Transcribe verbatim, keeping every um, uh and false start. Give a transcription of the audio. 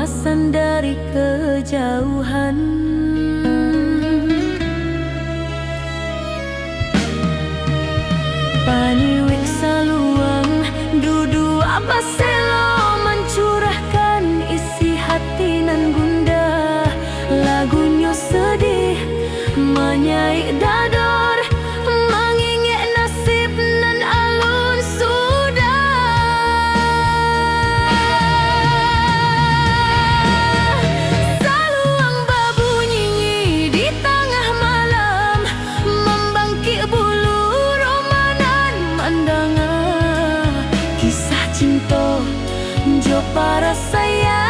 Pasan dari kejauhan. Paniwik saluang duduak baselo, mancurahkan isi hati nan gundah. Lagunyo sedih, manyaik dador, mangingek nasib nan alun sudah. Saluang babunyi di tangah malam, mambangkik bulu roma nan mandanga. Kisah cinto jo parasaian